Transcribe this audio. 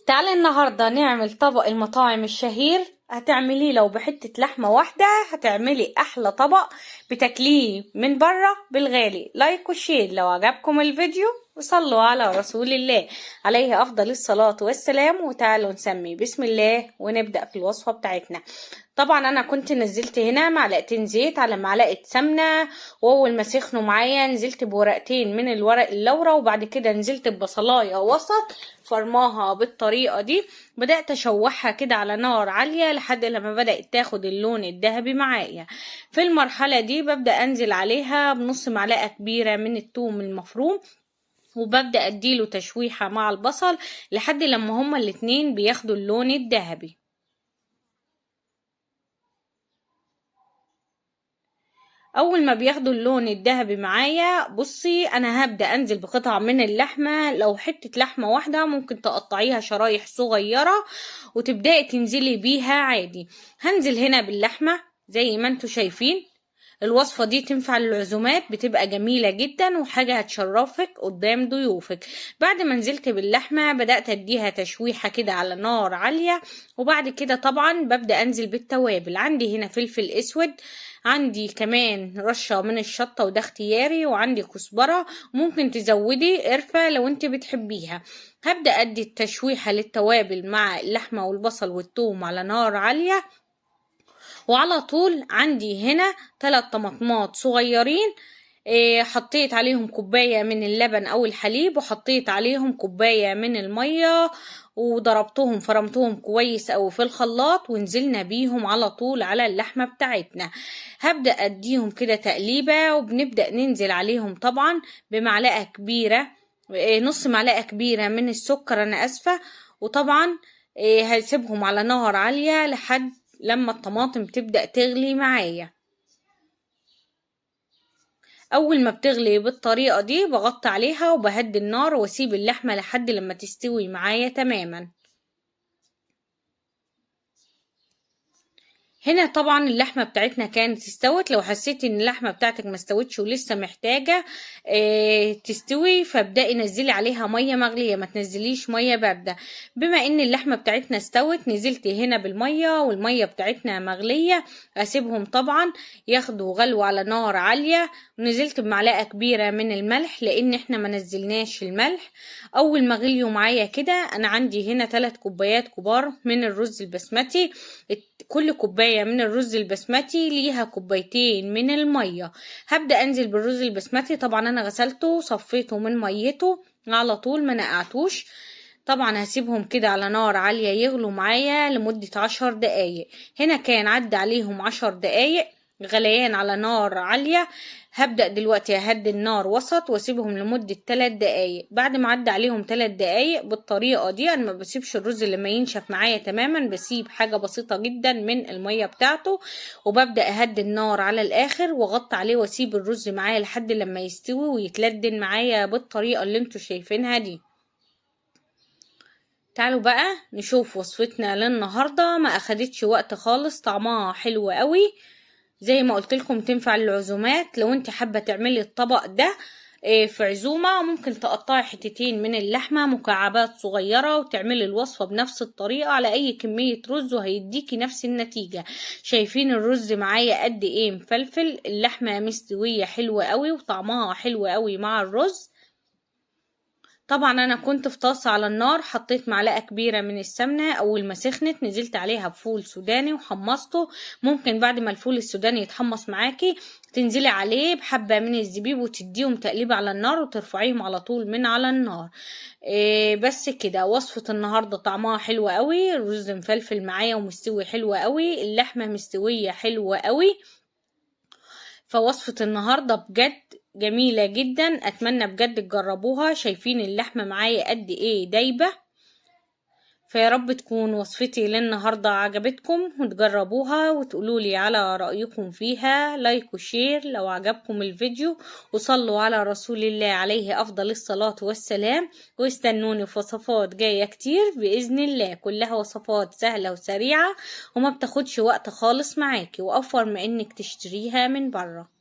تعالي النهاردة نعمل طبق المطاعم الشهير. هتعمليه لو بحتة لحمة واحدة، هتعملي أحلى طبق بتاكليه من بره بالغالي. like و share لو عجبكم الفيديو، وصلوا على رسول الله عليه أفضل الصلاة والسلام. وتعالوا نسمي بسم الله ونبدأ في الوصفة بتاعتنا. طبعا أنا كنت نزلت هنا معلقتين زيت على معلقة سمنة، وأول ما سخنوا معايا نزلت بورقتين من الورق اللورة، وبعد كده نزلت ببصلاية وسط فرماها بالطريقة دي. بدأت أشوحها كده على نار عالية لحد لما بدأت تاخد اللون الذهبي معايا. في المرحلة دي ببدأ أنزل عليها بنص معلقة كبيرة من الثوم المفروم، وببدأ أديله تشويحة مع البصل لحد لما هما الاتنين بياخدوا اللون الذهبي. اول ما بياخدوا اللون الذهبي معايا، بصي انا هبدأ انزل بقطعة من اللحمة. لو حتة لحمة واحدة ممكن تقطعيها شرايح صغيرة وتبدأي تنزلي بيها عادي. هنزل هنا باللحمة زي ما انتوا شايفين. الوصفة دي تنفع للعزومات، بتبقى جميلة جدا وحاجة هتشرفك قدام ضيوفك. بعد ما نزلت باللحمة بدأت اديها تشويحة كده على نار عالية، وبعد كده طبعا ببدأ انزل بالتوابل. عندي هنا فلفل اسود، عندي كمان رشة من الشطة وده اختياري، وعندي كزبرة، ممكن تزودي قرفة لو انت بتحبيها. هبدأ ادي التشويحة للتوابل مع اللحمة والبصل والثوم على نار عالية. وعلى طول عندي هنا 3 طماطمات صغيرين، حطيت عليهم كوباية من اللبن او الحليب، وحطيت عليهم كوباية من المية، وضربتهم فرمتهم كويس او في الخلاط، ونزلنا بيهم على طول على اللحمة بتاعتنا. هبدأ اديهم كده تقليبة، وبنبدأ ننزل عليهم طبعا بمعلقة كبيرة، نص معلقة كبيرة من السكر، انا اسفة. وطبعا هسيبهم على نار عالية لحد لما الطماطم تبدأ تغلي معايا. اول ما بتغلي بالطريقة دي بغطي عليها وبهدي النار واسيب اللحمة لحد لما تستوي معايا تماما. هنا طبعا اللحمة بتاعتنا كانت استوت. لو حسيتي ان اللحمة بتاعتك ما استوتش ولسه محتاجة تستوي، فابدأي نزلي عليها مية مغلية، ما تنزليش مية باردة. بما ان اللحمة بتاعتنا استوت نزلت هنا بالمية، والمية بتاعتنا مغلية، اسيبهم طبعا ياخدوا غلوة على نار عالية. ونزلت بمعلقة كبيرة من الملح لان احنا ما نزلناش الملح. اول ما غليوا معايا كده، انا عندي هنا 3 كوبايات كبار من الرز البسمتي. كل كوباية من الرز البسمتي ليها كوبايتين من المية. هبدأ انزل بالرز البسمتي. طبعا انا غسلته وصفيته من ميته على طول، ما نقعتوش. طبعا هسيبهم كده على نار عالية يغلوا معايا لمدة 10 دقايق. هنا كان عدى عليهم 10 دقايق غليان على نار عالية. هبدأ دلوقتي اهدي النار وسط واسيبهم لمدة 3 دقايق. بعد ما عدى عليهم 3 دقايق بالطريقة دي، انا ما بسيبش الرز لما ينشف معايا تماما، بسيب حاجة بسيطة جدا من المية بتاعته، وببدأ اهدي النار على الاخر واغطي عليه واسيب الرز معايا لحد لما يستوي ويتلدن معايا بالطريقة اللي انتوا شايفينها دي. تعالوا بقى نشوف وصفتنا للنهاردة. ما اخدتش وقت خالص، طعمها حلو قوي زي ما قلت لكم، تنفع للعزومات. لو انت حابة تعملي الطبق ده في عزومة، ممكن تقطعي حتتين من اللحمة مكعبات صغيرة وتعملي الوصفة بنفس الطريقة على اي كمية رز، وهيديكي نفس النتيجة. شايفين الرز معايا قد ايه مفلفل، اللحمة مستوية حلوة قوي وطعمها حلو قوي مع الرز. طبعا انا كنت في طاسة على النار، حطيت معلقة كبيرة من السمنة. اول ما سخنت نزلت عليها بفول سوداني وحمصته. ممكن بعد ما الفول السوداني يتحمص معاكي تنزلي عليه بحبة من الزبيب وتديهم تقليب على النار وترفعيهم على طول من على النار. بس كده وصفة النهاردة طعمها حلو قوي. الرز مفلفل معايا ومستوي حلو قوي، اللحمة مستوية حلوة قوي. فوصفة النهاردة بجد جميلة جدا، اتمنى بجد تجربوها. شايفين اللحمة معايا قد ايه دايبة. فيا رب تكون وصفتي للنهاردة عجبتكم وتجربوها وتقولولي على رأيكم فيها. like و share لو عجبكم الفيديو، وصلوا على رسول الله عليه أفضل الصلاة والسلام، واستنوني في وصفات جاية كتير بإذن الله، كلها وصفات سهلة وسريعة وما بتاخدش وقت خالص معاكي، وأوفر ما إنك تشتريها من بره.